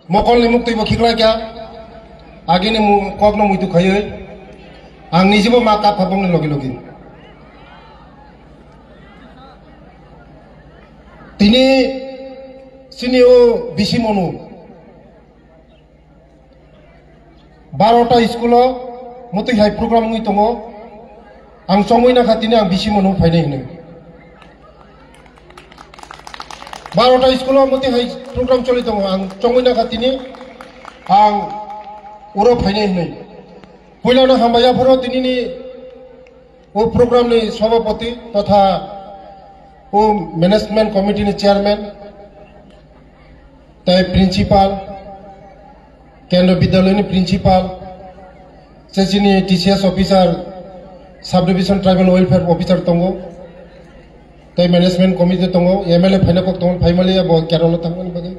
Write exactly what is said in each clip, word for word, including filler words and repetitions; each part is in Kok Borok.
Mokolni muktwi bo khiklai kha, agini mu-, kokno muitu khaiwi, ang nijibo ma kap phabongni logi logi. Tini chini o bisi monu, barota school o mutwi hai program wngwi tongo, ang chongwi nakha tini ang bisi monu phainai hinwi. Barota school o mutwi hai program choli tongo, ang chongwi nakha tini ang uro phainai hinwi. Puilano hambai yapharo tinini o program ni sabapati totha o management committee ni chairman, tei principal, Kendra Vidyalaya ni principal, se chini T C S officer, sub division tribal welfare officer tongo, tei management committee tongo, M L A phaina kok tongo, phaimaliya bo Kerala thangmani bagwi.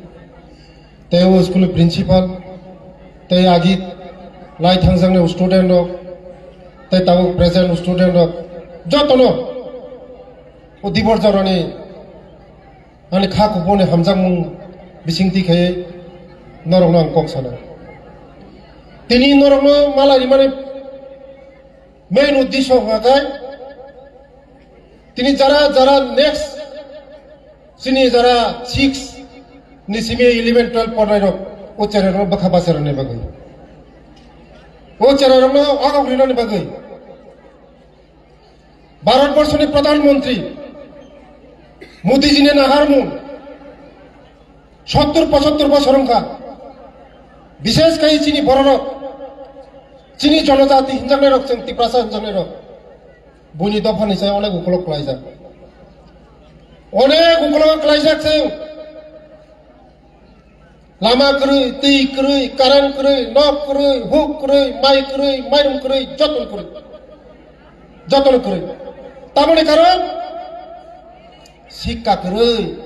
Tei o school ni principal, tei agi lai thangjaknai student rok, tei tabuk present student rok, jotono o Dibor Jorani ani kha kuphurni hamjakmung bisingtwi khaiwi norokno ang kok sana. Tini norokno mala rimani main uddesho hwnkha khe tini jara, jara next chini jara six ni simi eleven, twelve pornai rok o cherai rok bwkha bachai rwni bagwi, o cherai rokno agok rinani bagwi Bharat borshoni Pradhan Mantri Modi ji ni naharmung sottur pochottor bosor wngkha, bishesh khai chini bororok, chini jonojati hinjaknairok, chwng Tiprasa hinjaknairok, buini dophani sai onek ukolok klaijak, onek ukolok klaijak chwng. Lama kwrwi, twi kwrwi, current kwrwi, nok kwrwi, huk kwrwi, mai kwrwi, mairum kwrwi, jotono kwrwi. Jotono kwrwi. Tamoni karon sikka kwrwi.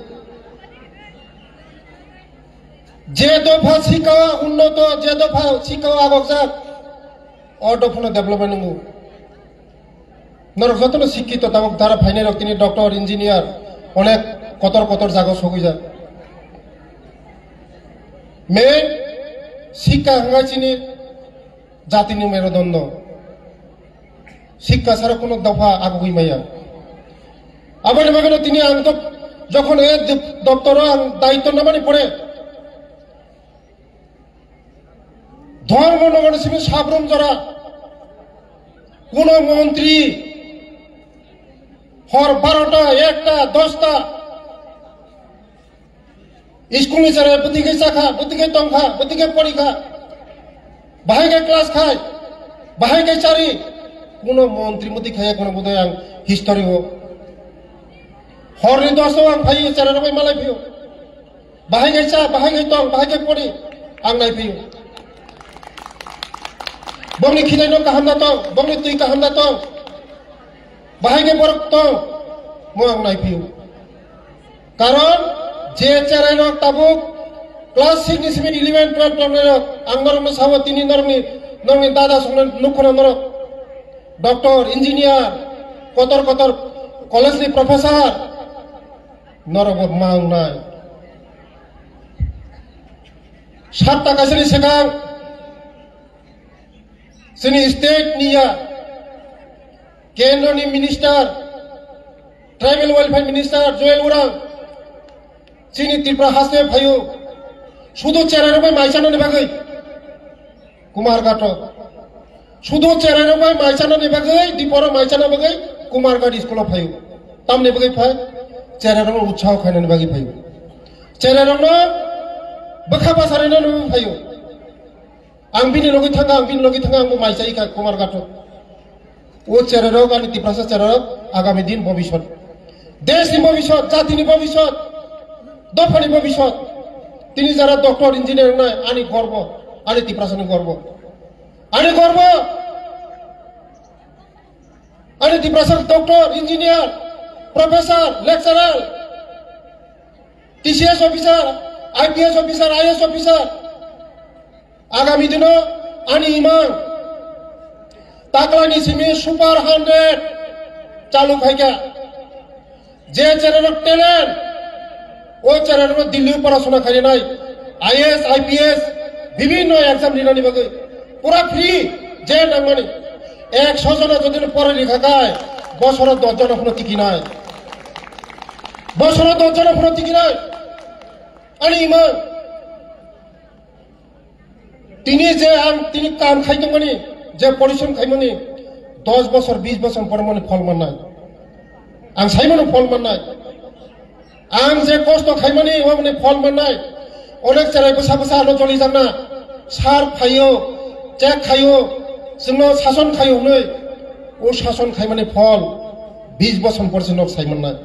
Je dopha sikka unnoto, je dopha sikka agokjak, o dophano development wngo. Norok jotono sikkito tabuk dara phainai rok tini doctor, engineer, onek kotor kotor jaga sogwijak. Me sikka hwnga chini jatini merudondo. Sikka sara kuno dopha agugwi maya. Aboni bagwino tini ang to jokhon e dip-, doptoro ang daitto namani pore, Dharmanagar ni simi sabrum jora kuno montri hor barota, ekta, dosta school ni jora bwtwi khe chakha, bwtwi khe tongkha, bwtwi khe porikha, bahai khe class khai, bahai khe chari, kuno montri mwtwi khaya kuno budai ang history o. Horni dosta o ang phaio, chara rok bai malai phio. Bahai khe cha, bahai khe tong, bahai khe pori, ang nai phio. Bongni khinaino kaham na tong, bongni twi kaham na tong, bahai khe borok tong, mo ang nai phio. Karon je cherai rok tabuk class six ni simi eleven, twelve tongnai rok, ang norokno sao tini norokni, norokni dada songno nukhono norok doctor, engineer, kotor kotor college ni professor, norok bo ma wngnai. Satta kaisani swkang chini state ni ya kendro ni minister, tribal welfare minister Joel Urang chini Tripura haste phaio. Sudu cherai rok bai mai chanani bagwi Kumar Gato. Sudu cherai rok bai mai chanani bagwi, diporo mai chana bagwi Kumar Gato school o phaio. Tamni bagwi phai? Cherai rok utsaho khainani bagwi phaio. Cherai rokno bwkha basa rwnani bagwi phaio. Ang bini logi thanga, ang bini logi thanga, ang bo mai chai kha Kumar Gato. O cherai rok ani Tiprasa cherai rok agami din bobisot. Desh ni bobisot, jati ni bobisot, dopha ni bobisot. Tini jara doctor, engineer wngnai ani gorbo, ani Tiprasa ni gorbo. Ani gorbo. Ani Tiprasa doctor, engineer, professor, lecturer, T C S officer, I P S officer, I A S officer. Agami dino ani imang taklani simi super hundred chalu khaikha. Je chererok talent, o chererok Delhi porasona khainai. I A S, I P S, bibhinno exam rinani bagwi pura free, je nangmani. Ekso jona jodi no pore rikha khai, bosoro dos jona phano tikinai. Bosoro dos jona phano tikinai. Ani imang. Tini je ang tini kam khai tongmani, je porishrom khaimani, dos bosor, bis bosor pore mani phol mannai. Ang saimano phol mannai. Ang je kosto khaimani, oboni phol mannai. Onek cherai bwsa bwsa ano joli jakna. Sar phaio, check khaio, chwngno sason khaio hwnwi. O sason khaimani phol bis bosor pore se nok sai mannai.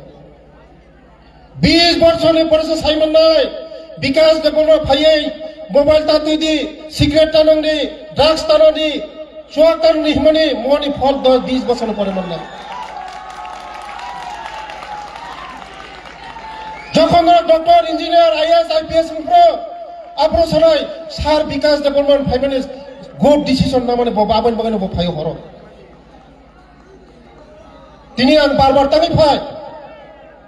Bis bosorni pore se sai mannai, Bikas Debbarma phaiwi mobile ta twi di, cigarette ta nang di, drugs ta nang di, chuak ta nang di hwnmani moni phol dos bis bosorni pore mannai. Jokhon doctor, engineer, I A S, I P S wngphro, aphro sanai, Sir Bikas Debbarma phaimani good decision namani bo aboni bagwino bo phaiwi horo. Tini ang bar bar tangwi phai.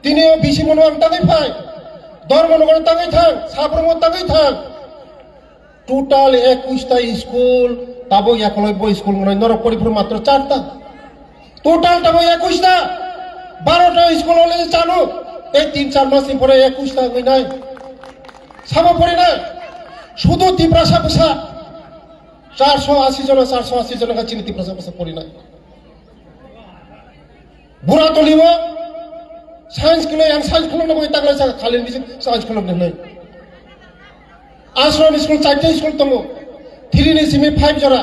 Tini o bisi mono ang tangwi phai. Dor mono tangwi thang, sabro mono tangwi thang. Total ekush ta school, tabuk Ekolobya school ngonai norok poriphuru matro char ta. Total tabuk ekush ta, baro ta school ole chalo. Ei tin char mas ni pore ekush ta wngwi nai. Sabo pori nai. Sudu Tiprasa bwsa. Charso asi jona, charso asi jona kha chini Tiprasa bwsa pori nai. Bura tolibo science khulai, ang science khulokna bagwi taklai sa khalin bising science khulokna hinwi. Ashram school, chaita school tongo. Three ni simi five jora.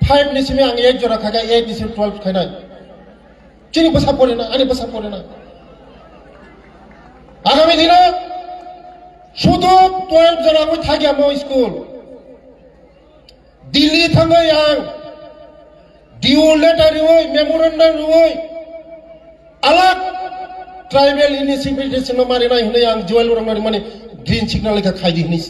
Five ni simi ang eight jora khaga, eight ni simi twelve khainai. Chini bwsa pore na, ani bwsa pore na. Agami dino sudu twelve jora wngwi thagya mo school. Delhi thangwi ang D O letter riwi, memorandum riwi, alak tribal initiative no marinai hwnwi ang Joel Borokno rimani green signal lekha khaidi hwnwi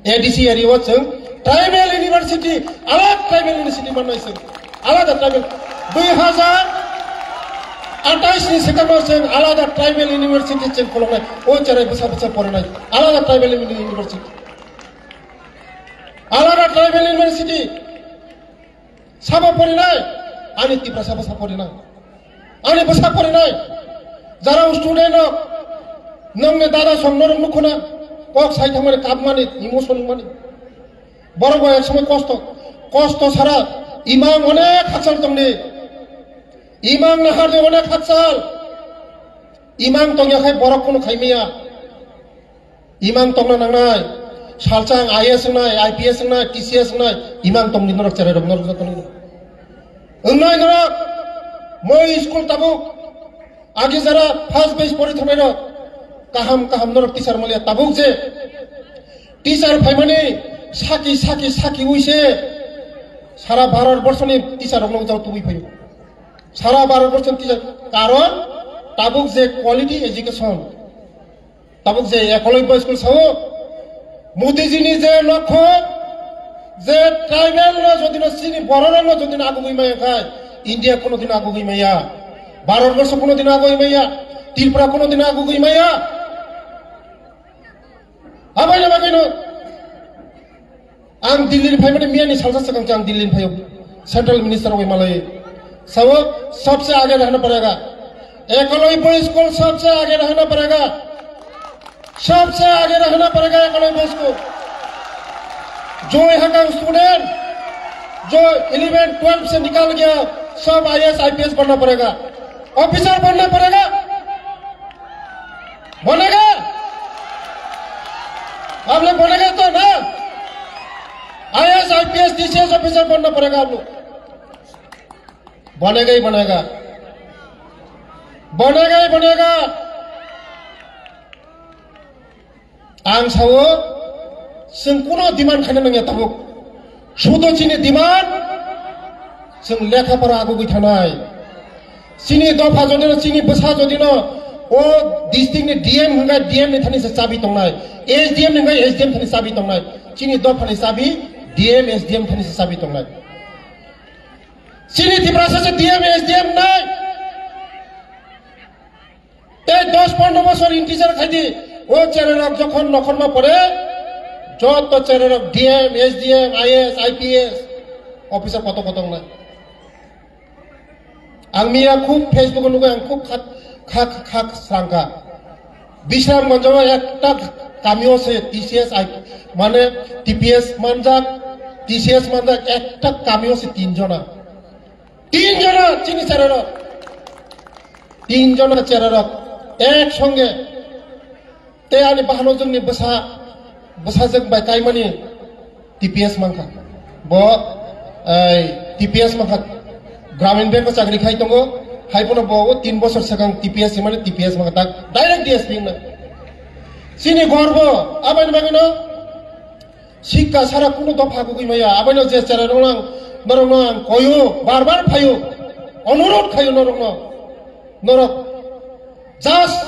A D C area o chwng tribal university, alak tribal university mannai chwng, alada tribal dui hazar atais ni swkang o chwng alada tribal university chwng khuloknai, o cherai bwsa bwsa porinai, alada tribal university. Alada tribal university sabo porinai, ani Tiprasa bwsa porinai, ani bwsa porinai, jara student rok, nongni dada song norok nukhuna, kok sai thangmani kapmani, emotion wngmani. Borok bo ek somoi kosto, kosto sara, imang onek hakchal tongdi, imang nahardi onek hakchal, imang tongya khai borok kunu khaimaya. Imang tongna nangnai, salsa ang I A S wngnai, I P S wngnai, T C S wngnai, imang tongdi norok cherai rok norok joto ni. Wngnai norok, moi school tabuk, agi jara first batch pori thangnairok, kaham kaham norok teacher maliya tabuk je, teacher phaimani saki saki saki uise, sara Bharat borsoni teacher rok no jao tubui phaio. Sara Bharat borsoni teacher, karon tabuk je quality education, Tabuk je Ekolobya school sao, Modiji ni je lokho, je tribal no jodi no chini Borok rok no jodi no agugwi maya khai, India kono din agugwi maya, Bharat borso kono din agugwi maya, Tripura kono din agugwi maya. Abai na bagwi no. Ang Delhi ni phaimani miyani salsa swkang ang Delhi ni phaio. Central Minister rok malai. Sao sabse aage rahna padega. Ekolobya school sabse aage rahna padega. Sabse aage rahna padega Ekolobya school. जो यहाँ का स्टूडेंट जो eleven twelve से निकल गया सब IAS IPS बनना पड़ेगा, ऑफिसर बनना पड़ेगा। बनेगा? आप लोग बनेगा तो ना? आईएएस, आईपीएस, डीसीएस ऑफिसर बनना पड़ेगा आप लोग। बनेगा ही बनेगा। बनेगा ही बनेगा। Ang sao, chwng kuno demand khaina nangya tabuk. Sudo chini demand, chwng lekha pora agugwi thanai. Chini dopha jodino, chini bwsa jodino, o district ni D M hwnkha D M ni thani se chabi tongnai, S D M ni hwnkha S D M thani chabi tongnai. Chini dopha ni chabi D M, S D M thani se chabi tongnai. Chini Tiprasa se D M, S D M nai. Tei dos pondro bosor integer khaidi, o cherai rok jokhon nokhorma pore, Joto cherarok D M, S D M, I A S, I P S, officer koto koto wngnai. Ang miya khub Facebook o nugwi ang khub kha, kha, kha, kha srangkha. Bisramganjo ekta kamio se T C S I, mane T P S manjak, T C S manjak ekta kamio se tinjona. Tinjona chini cherarok. Tinjona cherarok. Ek songe. Tei ani bahano jwngni bwsa, bwsajwk bai kaimani T P S mankha. Bo, ei, T P S mankha. Gramin Bank o chakri khai tongo. Hai phano bo o tin bosor swkang T P S himani T P S mankha. Tak direct D S P wngna. Chini gorbo, aboni bagwino sikka sara kuno dopha kugui maya. Aboni je cherai rok nang, norok nang koyo, bar bar phayo. Onurod khayo norok no. Norok just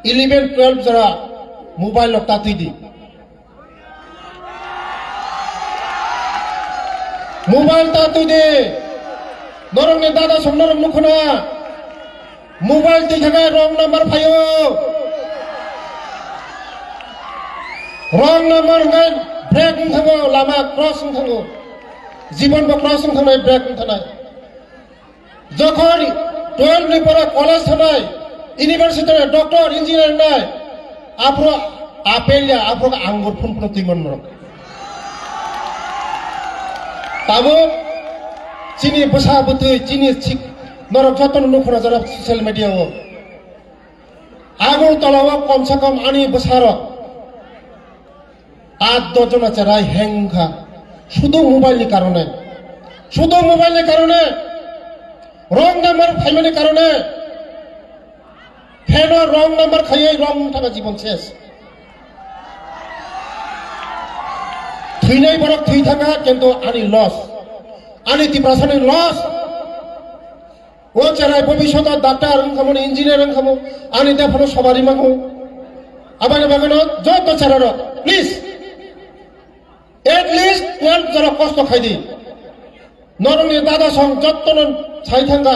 eleven, twelve jora mobile rok tatwi di. Mobile tatwi di. Norok ni dada song norok nukho na. Mobile twi khe wrong number phaio. Wrong number hwnkhe break wng thango, lama cross wng thango. Jibon bo cross wng thangnai, break wng thangnai. Jokhon twelve ni pore college thanai, university thanai, doctor, engineer wngnai, aphuru apple ya, aphuru angur phun phun twi man norok. Tabuk chini bwsa bwtwi, chini sik-, norok jotono nukho na jora social media o. Agartala o komse kom ani bwsarok At dosh jona cherai heng wngkha. Sudu mobile ni karone. Sudu mobile ni karone. Wrong number phaimani karone. Pheno wrong number khaiwi wrong thangkha jibon ses. Thwinai borok thwi thangkha, kintu ani loss. Ani Tiprasani loss. O cherai bobishoto doctor wngkhamu, engineer wngkhamu, ani de phano sobari mangu. Aboni bagwino joto cherarok, please, at least twelve jora kosto khaidi. Norokni dada song jottono sai thangkha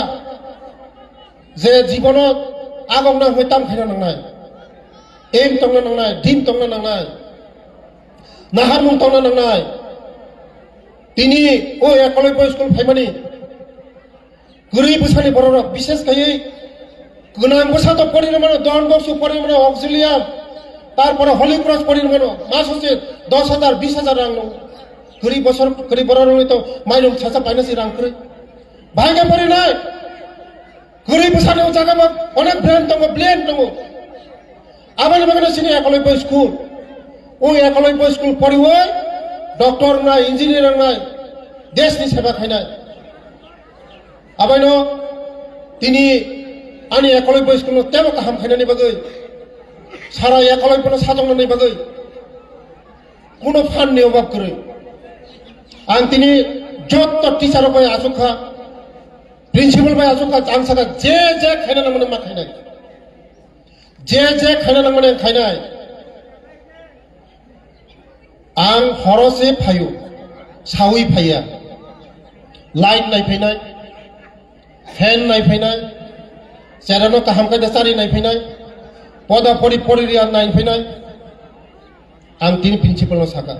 je jibono agokna hwnwi tam khaina nangnai, aim tongna nangnai, dream tongna nangnai, naharmung tongna nangnai. Tini o Ekolobya school phaimani Kwrwi bwsani bororok, bishes khaiwi gwnang bwsa to pori rwmano, Don Bosco pori rwmano, Auxilium, tarpore Holy Cross pori rwmano, masosi dos hajar, bis hajar rang nw. Kwrwi bosor, kwrwi bororokni to mairum sacha paina si rang kwrwi. Bahai khe pori nai. Kwrwi bwsani o jaga ma onek brand tongo, brand tongo. Aboni bagwino chini Ekolobya school. O Ekolobya school poriwi doctor wngnai, engineer wngnai, desh ni seba khainai. Abaino tini ani Ekolobya school no tebo kaham khainani bagwi, sara Ekolobya no sajoknani bagwi kuno fund ni obab kwrwi. Ang tini jotto teacher rok bai achuk kha, principal bai achuk kha, ang saka je je khaina nangmani ma khainai. Je je khaina nangmani ang khainai. Ang horo se phaio, saui phaiya. Light nai phainai, fan nai phainai, cherano kaham khe da chari nai phainai, poda pori pori riya nai phainai. Ang tini principal no saka.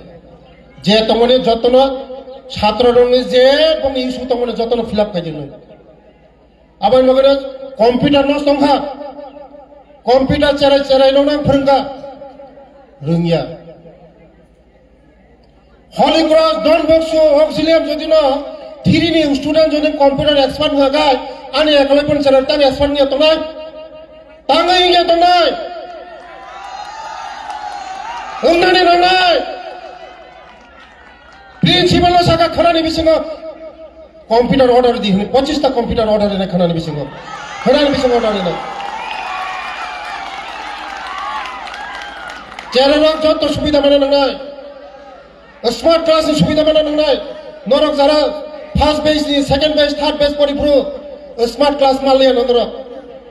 Je tongmani jotono satro rokni je bongni issue tongmani jotono fill up khai di nai. Aboni bagwino computer nosto wngkha. Computer cherai cherai no nang phwrwngkha. Rwngya. Holy Cross, Don Bosco, Auxilium jodi no three ni student jodi computer expert wngkha khe, ani Ekolobya ni cherai tang expert wngya tongnai? Tangwi wngya tongnai? Wngnani nangnai? Principal no saka khwnani bisingo computer order di hwnwi, pochista computer order rwnai khwnani bisingo. Khwnani bisingo order rwnai. Cherarok joto subida mana nangnai. Smart class ni subida mana nangnai. Norok jara first batch ni, second batch, third batch pori phuru smart class manliya norok.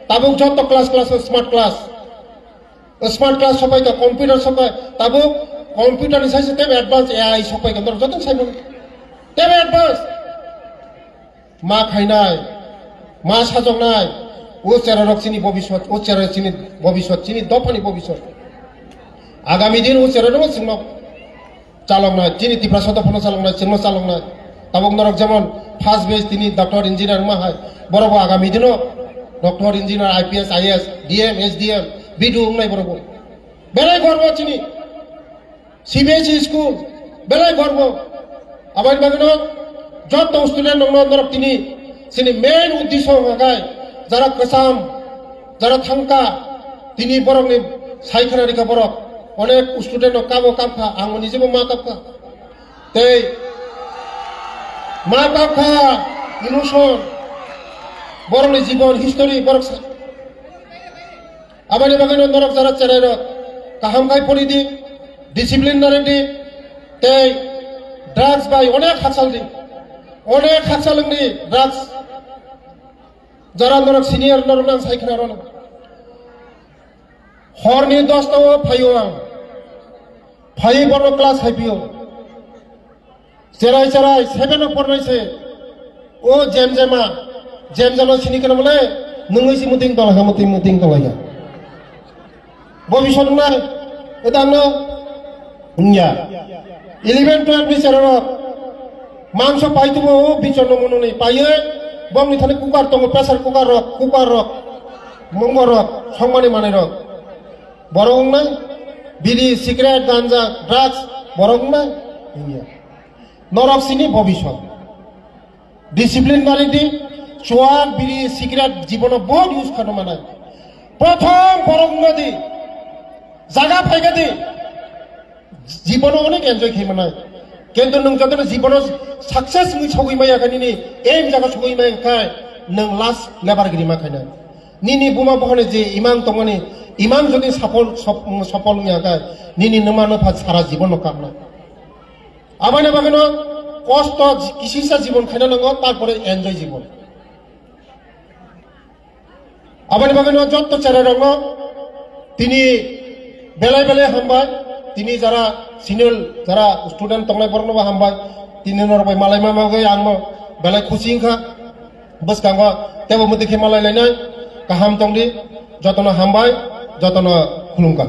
Tabuk joto class class o smart class. Smart class sopai ka, computer sopai, tabuk computer ni sai se tebe advance A I sopai ka, norok joto sai mano. Tebe advance. Ma khainai, ma sajoknai, o cherarok chini bobiswat, o cherai chini bobiswat, chini dophani bobiswat. Agami din o cherarok chwngno chaloknai, chini Tiprasa dophano chaloknai, chwngno chaloknai. Tabuk norok jemon first batch tini doctor engineer wngma hai, borok bo agami dino doctor engineer, I P S, I A S, D M, S D M, B D O wngnai borok bo. Belai gorbo chini C B S E school, belai gorbo. Aboni bagwino joto student rokno norok tini chini main uddesho hwnkha khe jara kwcham, jara thangka, tini borokni sai khna rikha borok. Onek student rok kabo kapkha, ang nijebo ma kapkha. Tei ma kapkha emotion, borokni jibon history borok sa-, Aboni bagwino norok jara cherai rok kaham khai pori di, discipline nari di, tei drugs bai onek hakchal di, onek hakchal wng di drugs. Jara norok senior norok nang sai khna rw. Horni dosta o phaio ang, phaiwi borok class hai pio. Cherai cherai seven o pornai se. O jemjema, jemjema sini kana bole, nungwi si muting tolai ha, muting, muting tolai ha. Bo bisong nai, eta no, nya. Eleven, twelve ni cherai rok, mangso pai tubo o bichon no mono ni paiye, bong ni thani cooker tongo, pressure cooker rok, cooker rok, mongo rok, songmani manai rok. Borok wngnai, biri, cigarette, ganja, drugs, borok wngnai, nya. Norok sini bobisot. Discipline mari di, chuak, biri, cigarette, jibono bahut use khano manai. Prothom borok wngma di, jaga phaika di, jibono onek enjoy khai manai. Kintu nwng jotono jibono success wngwi sogwi maya khe nini aim jaga sogwi maya khe nwng last lebar giri ma khainai. Nini buma bohone je imang tongmani, imang jodi sapol, sop-, sopol wngya khe nini nwma nwpha sara jibono kapnai. Aboni bagwino kosto ji-, kisisa jibon khaina nango, tarpore enjoy jibon. Aboni bagwino jotto cherai rokno tini belai belai hambai, tini jara senior jara student tongnai borokno bo hambai, tini norok bai malai ma bagwi ang no belai khusi wngkha. Bwskango tebo mwtwi khe malai lainai, kaham tongdi, jotono hambai, jotono khulumkha.